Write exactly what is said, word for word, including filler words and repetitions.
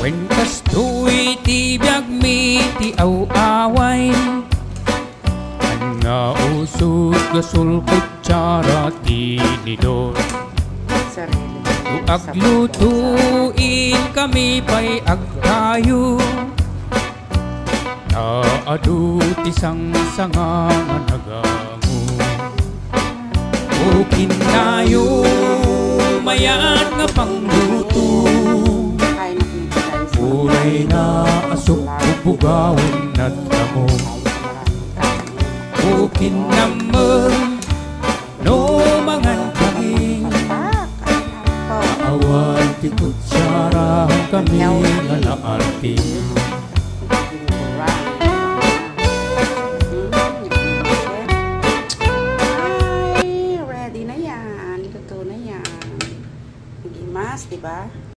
Wen kastoy ti biagmi ti aw-away. Ania usot nga sulkot kutsara, tinidor. Sarili. No agluto, inkami pay agtayo. Ta adu ti sangsanga nga nagango. Ukinnayo, mayat nga pangluto. Uray na a sukbubugawen natamo. Ukinnam met no mangan kami. Awan ti kutsara kami nga naarti. Ay, ready na yan. Luto na yan. Nagimas, di ba?